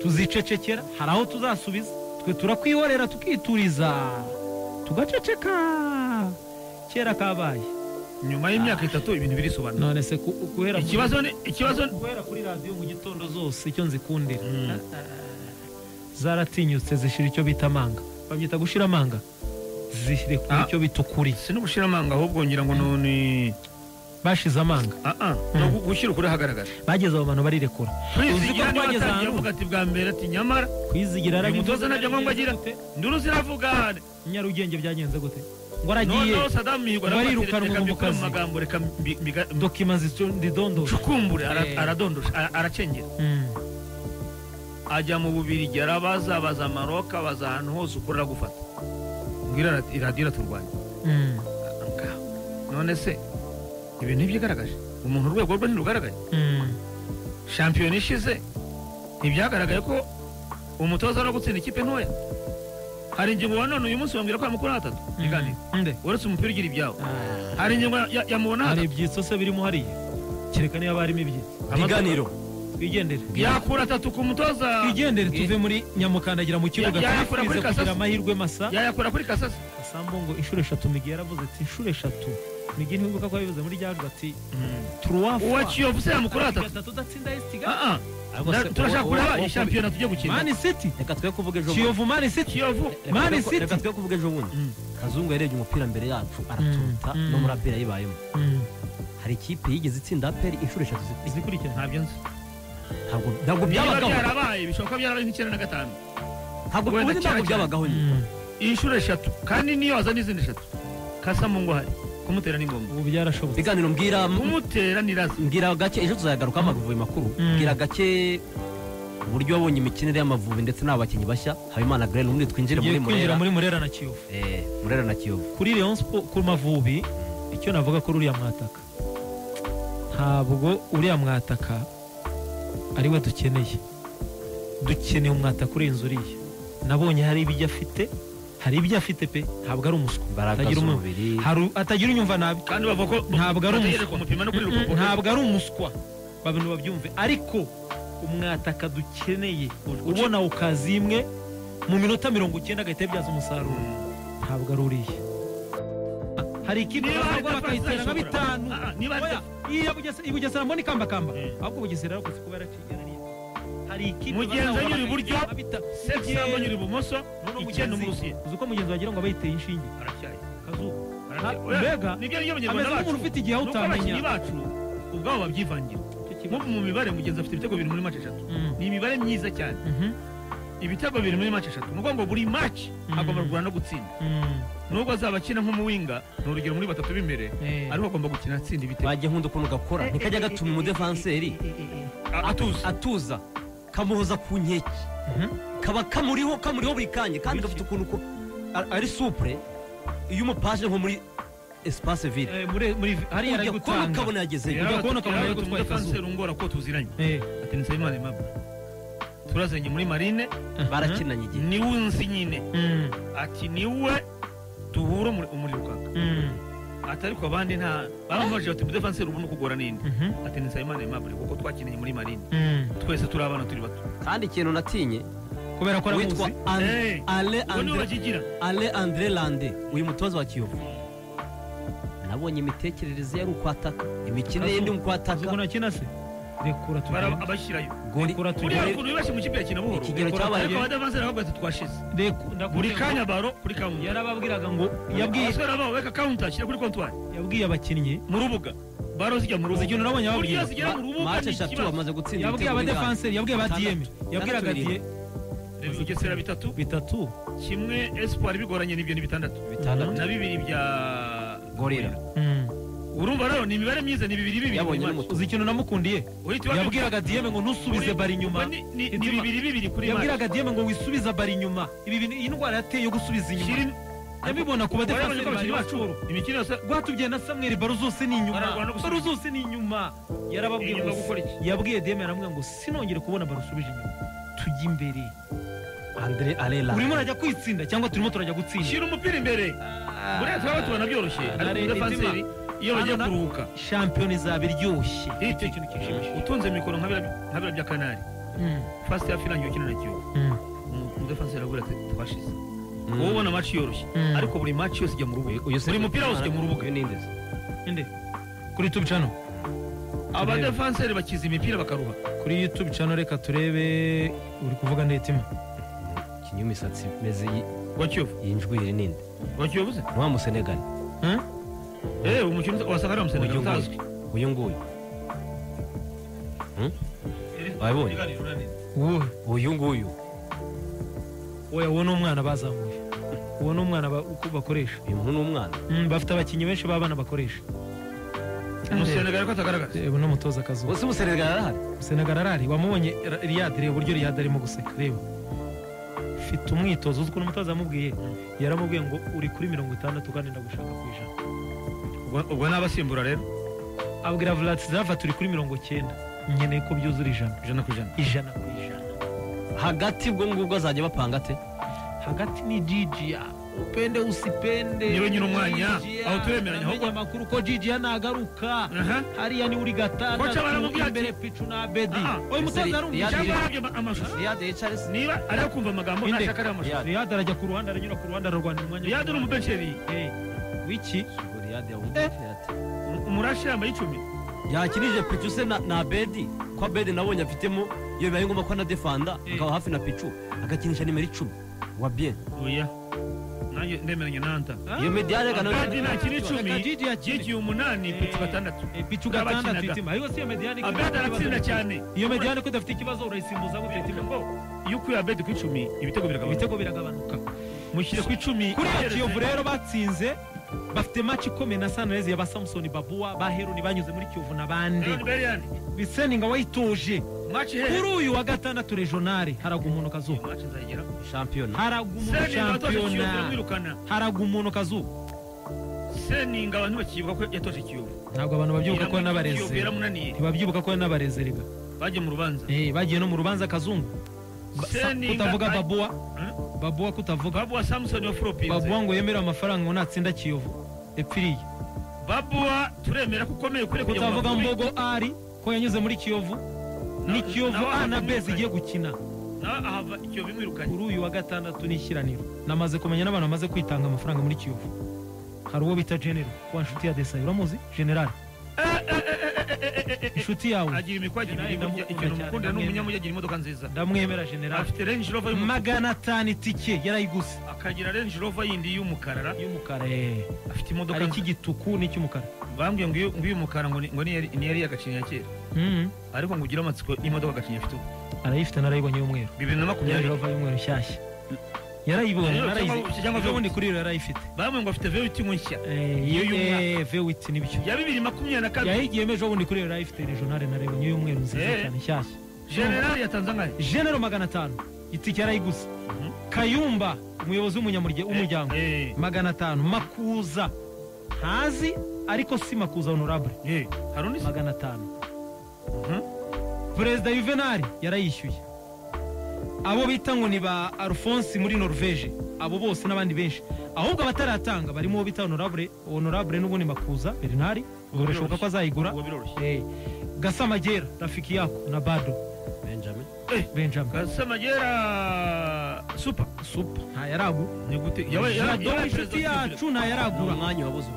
Tuzicecekera, hari aho tuzasubiza. Twe turakwihorera tukituriza, tugaceceka. Kera kabaye. Nyuma y'imyaka 3 ibintu birisobanura. None se guhera ikibazo ni ikibazo guhera kuri radio mu gitondo zose icyo nzikundira. Zaratinyutse zishira icyo bita amanga. Babyita gushira amanga. Zishyire ku icyo bita ukuri. Si no gushira amanga ahubwo ngira ngo ni bashize amanga. No gushyira ukuri hagaragara. Bageze abo bantu barirekura. Kwizigira niba atangiye avuga ati bwa mbere ati nyamara Kwizigira arabivuze. Umutoza ntabyo ngombwa agira. Nduru ziravuga. Nyarugenge byagenze gute? Ngo aragiye. Noneho Saddam Mihigo barirukanwa mu kazi. Magambo reka dokima zidondo. Cukumbure aradondosha aracengera. Ajya mu Bubiligi arabaza baza Maroc baza ahantu hose ukurira gufata. Ngira iradiyo turwanya. None se ibintu ntibyigaragaje umuntu urwego rwe ntirugaragaye. Shampiyona ishize ntibyagaragaye ko umutoza ari gutsinda ikipe ntoya. Hari ingingo wa none uyu munsi bambwira ko yamukura 3 iganiro. Uretse umupira ugira ibyawo. Hari ingingo yamubona 3. Hari ibyitso se birimo hariya. Kereka niba barimo ibyitso. Iganiro. Twigendere. Yakura 3 ku mutoza. Twigendere tuve muri Nyamukandagira mu kibuga twifuza kugira amahirwe masa. Yayakura kuri Kasasa. Kasambongo inshuro 3 Migi yaravuze ati inshuro 3. Migi ntibuka ko yabivuze muri ryajwe ati 3 uwa Kiyovu se yamukura 3. Tudatsinda Estiga. Turashaka kureba iyi shampiyona tujye gukina. Man City. Reka twe kuvuga ejo. Kiyovu Man City. Kiyovu Man City. Reka twe kuvuga ejo bundi. Kazungu yarebye umupira mbere yacu aratuta no muri APR yibayemo. Hari ikipe yigeze itsinda APR inshuro 3 zikurikirana. Ntabyo nzi. Ntabwo byabagaho. Byarabaye bishoboka byarabaye nk'95. Ntabwo ubundi ntabwo byabagaho nyine. Inshuro 3 kandi niyo azana izindi 3. Kasamungu hari kumutera ni ngombwa. Ubu byarashobotse. Biganiro mbwira kumutera ni razi. Mbwira gake ejo tuzagaruka Amavubi makuru. Mbwira gake uburyo wabonye imikinire y'Amavubi ndetse n'abakinnyi bashya. Habimana Green ubundi twinjire muri Murera. Muri Murera na Kiyovu. Murera na Kiyovu. Kuri Rayon Sport ku Mavubi icyo navuga ko uriya mwataka. Ntabwo uriya mwataka ari we dukeneye. Dukeneye umwataka urenze uriya. Nabonye hari ibyo afite. Hari ibyo afite pe ntabwo ari umuswa atagira unyumva nabi kandi bavuga ko ntabwo ari umuswa ntabwo ari umuswa babintu babyumve ariko umwataka dukeneye ubona ukazimwe mu minota 90 agahita yabyaza umusaruro ntabwo ari uriya. Hari ikipe bazagwa bakayitera nka 5 iya Bugesera mbona ikambakamba ahubwo Bugesera yarakoze kuba yaraciye. Hari ikipe mugenzi anyura iburyo Sexambo anyura ibumoso icyenda umurusiye. Uzi ko mugenzi wagira ngo abayiteye inshinge aracyaye kazuba mbega nibyo nibyo abanyarwanda bacu umuntu ufite igihe aho utamenya abakinnyi bacu ubwabo babyivangira. Nko mu mibare mugenzi afite ibitego 2 muri match 3. Ni imibare myiza cyane. Ibitego 2 muri match 3 nuko ngo buri match agomba kurwana no gutsinda. Nubwo azaba akina nk'umuwinga ni urugero muri 3 b'imbere ariko agomba gukina atsinda ibitego. Bajye nkunda ukuntu gakora ntikajya gatuma umudefanseri atuza kamuhoza ku nkeke kaba kamuriho buri kanya kandi gafite ukuntu ko ari supre iyo umupaje nko muri espace vide muri hari ari gutanga ukabona yagezeyo ujya kubona ukabona ari gutwaye kanseri ungora ko tuziranye ati Nsabimana Aimable turazanye muri Marine barakinanye igihe ni unzi nyine ati niwe duhura umuriro ukaka ati ariko abandi nta bamamaje bati defenseur ubu nukugora ninde ati Nsabimana Aimable kuko twakinanye muri Marine twese turi abana turi bato. Kandi ikintu natinye kubera ko aramuzi Ale Andre Lande uyu mutoza wa Kiyovu nabonye imitekerereze yari ukwataka imikinire ye ndi ukwataka ukuntu akina se rekura tugende abashyirayo rekura tugende uriya ukuntu yibashe mu kipe yakina buhoro ikigero cyabaye ariko abadavanse nabo bati twashize buri kanya baro kuri counter yarababwiraga ngo yabwiye abasore babo weka counter ashyira kuri comptoir yabwiye abakinnyi mu rubuga baro zijya mu rubuga ikintu nabonye ababwiye match 3 bamaze gutsinda yabwiye abadefenseur yabwiye ba DM yabwiraga die Bugesera 3 kimwe Espoir bigoranye n'ibyo ni 6 na 2 bya Gorilla. Urumva rero ni imibare myiza ni 2-2. Uzi ikintu namukundiye yabwiraga DM ngo ntusubize bari inyuma ni 2-2 kuri match yabwiraga DM ngo wisubiza bari inyuma ibi bintu iyi ndwara yateye yo gusubiza inyuma yabibona ku badefenseur bacu imikino yose rwatubye na Samuel baro zose ni inyuma baro zose ni inyuma yarababwiye ngo yabwiye DM aramubwira ngo sinongere kubona baro usubije inyuma tujye imbere. Andre Alela urimo urajya kwitsinda cyangwa turimo turajya gutsinda shyira umupira imbere buriya twaba tubona byoroshye ariko defenseur iyo bagiye kuruhuka shampiyona izaba iryoshye icyo kintu kishimishije utunze mikoro nka biriya bya Kanari First half irangiye ukina na Kiyovu. Umudefansi arabura ati twashize. Wowe ubona match yoroshye ariko buri match yose ijya mu rubuga. Buri mupira wose ujya mu rubuga. Inde kuri YouTube channel. Abadefanseri bakiza imipira bakaruha. Kuri YouTube channel reka turebe uri kuvuga ndetima. Kinyumisatsi meze wa Kiyovu. Yinjwire ninde? Wa Kiyovu se? Wa Musenegal. Umukino wasanga ari Musenegal utazwi. Uyu nguyu. Wabonye? Uyu nguyu. Oya uwo ni umwana bazamuye. Uwo ni umwana bakoresha. Uyu ni umwana. Bafite abakinnyi benshi b'abana bakoresha. Musenegal ko atagaragaza. Ubu no mutoza kazuba. Bose Musenegal arahari. Musenegal arahari. Wamubonye Riyad, reba uburyo Riyad arimo guseka. Reba. Ufite umwitozo uzi ukuntu umutoza yamubwiye. Yaramubwiye ngo uri kuri 60 kandi ndagushaka ku 100. Ubwo n'abasimbura rero. Abwira Vladislav turi kuri 90. Nkeneye ko byuzura 100. 100 ku 100. 100 ku 100. Hagati ubwo ngubwo azajya bapanga ate? Hagati ni Gigia. Upende usipende. Niwe nyine umwanya aho turemeranya ahubwo amakuru ko Gigia nagaruka. Hariya ni uri gatandatu. Kocha baramubwira imbere Pichu na Abedi. Oyu mutoza arumva cyangwa amashusho. Riyad Charles niba ari kumva amagambo ntashaka ari amashusho. Riyad arajya ku ruhande aranyura ku ruhande ararwanira umwanya. Riyad uri umubencheri. Wiki? Riyad yamubencheri ate? Umurashi yambaye 10. Yakinije Pichu se na Abedi. Ko Abedi nabonye afitemo iyo bibaye ngombwa ko na defanda akaba hafi na Pichu agakinisha nimero 10 wa bien. Oya. Nanjye ndemeranya nanta. Iyo mediane kana Abedi na kiri 10 Gigi 8 Pichu 6. Pichu 6 itima. Ayo si mediane. Abedi aratsinda cyane. Iyo mediane ko idafite ikibazo urayisimbuza gute itima? Iyo kuya Abedi ku 10 ibitego biragabanuka. Ibitego biragabanuka. Mushyire ku 10. Kuri Kiyovu rero batsinze bafite match ikomeye na Sunrise ya ba Samson Babua ba Heroni banyuze muri Kiyovu nabande. Biseninga wayitoje. Kuri uyu wa gatandatu regionale haraga umuntu kazuba. Shampiyona. Haraga umuntu shampiyona. Haraga umuntu kazuba. Seninga abantu bakibuka ko yatoje Kiyovu. Ntabwo abantu babyibuka ko nabareze. Ntibabyibuka ko nabareze rega. Bagiye mu rubanza. Bagiye no mu rubanza kazungu. Kutavuga Babua. Babua kutavuga. Babua Samson wa Philippines. Babua ngo yemera amafaranga ngo natsinda Kiyovu. Epfiriye. Babua turemera ko ukomeye kure kujya mu. Kutavuga Mbogo ari ko yanyuze muri Kiyovu. Ni Kiyovu A na B zigiye gukina. Na ahava Kiyovu imwirukanye. Kuri uyu wa gatandatu n'ishyiraniro. Namaze kumenya n'abantu bamaze kwitanga amafaranga muri Kiyovu. Hari uwo bita General wa nshuti ya Desai uramuzi? General. Inshuti yawe. Agira imikwaje ikintu mukunda n'umunyamujyi agira imodoka nziza. Ndamwemera General. Afite Range Rover y'umutuku. 500 itike yarayiguze. Akagira Range Rover yindi y'umukara. Y'umukara. Afite imodoka ari ikigituku n'icy'umukara. Bambwiye ngo uyu mukara ngo ni yari yagacinya ya kera. Ariko ngo ugira amatsiko imodoka gacinya afite ubu. Arayifite narayibonye y'umweru. 2020 Rover y'umweru nshyashya. Yarayibonye narayizi. Ubundi kuri yarayifite. Bamwe ngo afite V8 nshya. Iyo y'umwaka V8 nibyo. Ya 2022. Yayigiye ejo bundi kuri yarayifite regionale narayibonye y'umweru nziza cyane nshyashya. General yatanze angahe? General 500. Itike yarayiguze. Kayumba umuyobozi w'umuryango 500. Makuza ntazi ariko si Makuza honorable. Harundi 500. Perezida Juvenal yarayishyuye. Abo bita ngo ni ba Alphonse muri Norvege, abo bose n'abandi benshi. Ahubwo abataratanga barimo bita honorable n'ubundi Makuza Bernard, birashoboka ko azayigura. Gasamagera Rafiki yako na Bado Benjamin. Gasamagera super nta yaragura. Ni gute? Yabaye inshuti yacu nta yaragura. Umwanya wabuze.